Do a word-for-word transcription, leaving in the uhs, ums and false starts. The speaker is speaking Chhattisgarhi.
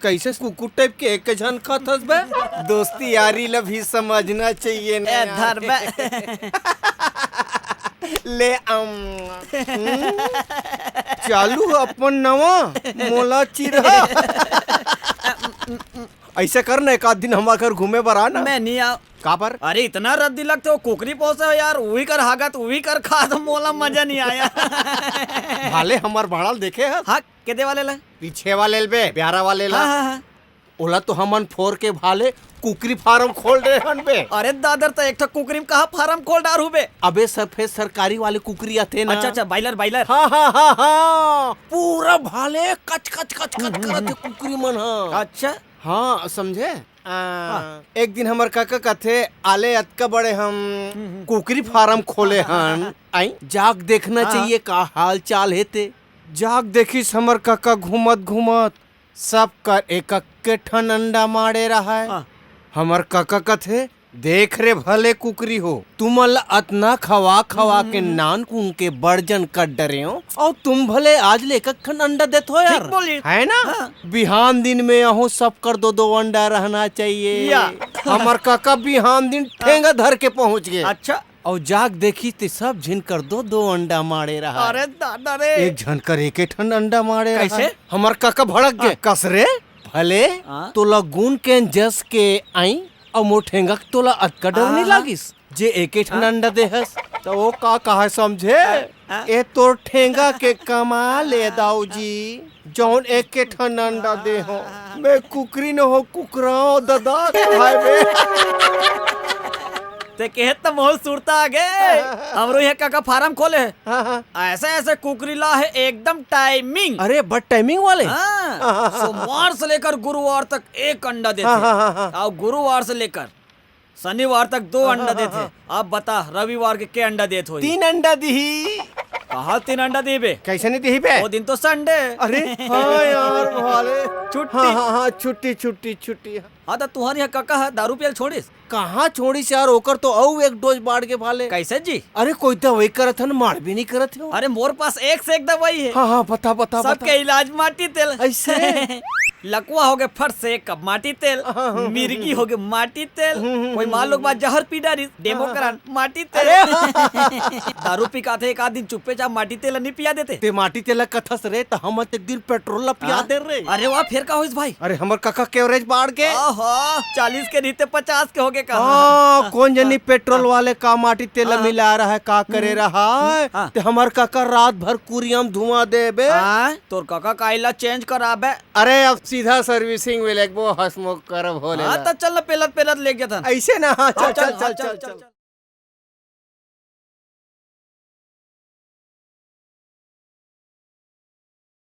कैसे कुकुर टाइप के एक झन खाथस बे? दोस्ती यारी ला भी समझना चाहिए ना ए, यार। धर बे। ले, अम, हम्म? चालू अपन नवा, मोला चिरहा। ऐसे कर ना, एक आध दिन हमारे घर घूमे बर आ ना। मैं नहीं आव। का पर? अरे, इतना रद्दी लगथे, वो कुकरी पोसे हो यार, उही कर हागत, उही कर खात, मोला मजा नहीं आया। भाले हमर भाड़ा ल देखे हस? हाँ, केदे वाले ला? पीछे वाले ल बे, प्यारा वाले ला। हाँ, हाँ, हाँ। ओला तो हमन फोर के भाले कुकरी फार्म खोल डरे हन बे। अरे दादर, त एक ठो कुकरी में कहाँ फार्म खोल डारहू बे? अबे सफेद सरकारी वाले कुकरी आथे ना। अच्छा, अच्छा, बायलर, बायलर। हाँ, हाँ, हाँ, हाँ। पूरा भाले कच, कच, कच, कच हम्म, करत हे हम्म। कुकरी मन ह। अच्छा। हाँ, समझे? आ, हाँ। एक दिन हमर काका कथे, "आले अतका बड़े हम हम्म, हम्म। कुकरी फार्म खोले हन। आई, जाग देखना हाँ, हाँ। चाहिए का हाल चाल हे ते।" जाग देखिस हमर काका घूमत घूमत, सब कर एक अक्के ठन अंडा माड़े रहय। हाँ। हमर काका कथे, "देख रे भले कुकरी हो, तुमन ल अतना खवा खवा के हम्म। नान कून के बड़ जन कर डरे हो, अउ तुम भले आज ले एक ठन अंडा देत हो यार।" ठीक बोलिस। है ना? हाँ। बिहान दिन में अहूँ सब कर दो दो अंडा रहना चाहिए। या। हमर काका बिहान दिन ठेंगा धर के पहुंच गए। अच्छा। अउ जाग देखिस ते सब झिन कर दो दो अंडा माड़े रहय। अरे दादा रे। एक झन कर एके ठन अंडा माड़े रहय। कैसे? हमर काका भड़क गए। हाँ। "कस रे? भले हाँ। तोला गुन के जस के आई, अउ मोर ठेंगा के तोला अतका डर हाँ, नहीं हाँ। लागिस, जे एके ठन हाँ। अंडा देहस।" त वो का कहा समझे? हाँ। "ए तोर ठेंगा के कमाल ए दाऊ जी।" जौन एके ठन अंडा दे हो, मैं कुकरी न हो, कुकरा हो, ददा, हाय बे। ते कहे त बहुत सुरता आ गे। हमरो इहाँ काका फार्म खोले हे। हाँ, हाँ। ऐसे, ऐसे कुकरी ला हे, एकदम टाइमिंग। अरे, बड़ टाइमिंग वाले। हाँ, सोमवार से लेकर गुरुवार तक एक अंडा देथे। हाँ, हाँ, हाँ, हाँ। अउ गुरुवार से लेकर शनिवार तक दो हाँ, अंडा हाँ, देथे। हाँ। अब बता, रविवार के के अंडा देत होही? तीन अंडा दिही। कहाँ तीन अंडा दिही बे? कैसे नहीं दिही बे? वो दिन तो संडे। अरे, हाँ यार, भाले। छुट्टी। हाँ, हाँ, हाँ, छुट्टी, छुट्टी, छुट्टी। हाँ, त तुँहर इहाँ काका ह दारू पियल छोड़िस? कहाँ छोड़िस यार, ओकर तो अउ एक डोज बाढ़ गे भाले। कैसे जी? अरे, कोई दवाई करत हन, माड़ भी नहीं करत हो। अरे, मोर पास एक से एक दवाई हे। हाँ, हाँ, बता, बता, सबके बता। इलाज माटी तेल। ऐसे? लकवा हो गे फट से एक कप माटी तेल, हाँ, हाँ, हम्म, मिर्गी हम्म। हो गे माटी तेल, हम्म, हम्म, कोई हम्म, मान लो हम्म। बात जहर पी डारिस, डेमो हाँ, हाँ। करान, माटी तेल। अरे, हाँ, हाँ, हाँ, हाँ। दारू पी के आथे, एक आध दिन चुप्पे चाप माटी तेल नी पिया देते। ते माटी तेल ला कथस रे, त हमन एक दिन पेट्रोल ला पिया हाँ? दे रे। अरे वाह, फेर का होइस भाई? अरे, हमर काका के एवरेज बाढ़ गे। ओहो, चालीस के रहिते पचास के हो गे का? हाँ, कोन जनी हाँ। पेट्रोल हाँ। वाले का माटी तेल ला हाँ। मिला रहय, का करे हम्म। रहय, हाँ। ते हमर काका रात भर कुरिया म धुआं देबे। हाँ, तोर काका का आइल ला चेंज कराबे। अरे, अब सीधा सर्विसिंग में लेगबो, हंसमुख करब होले हाँ, ला। त चल ना, पेलत पेलत लेग जाथन। ऐसे ना, हाँ, चल, हाँ, चल, चल, हाँ, चल, चल, चल, चल। चल।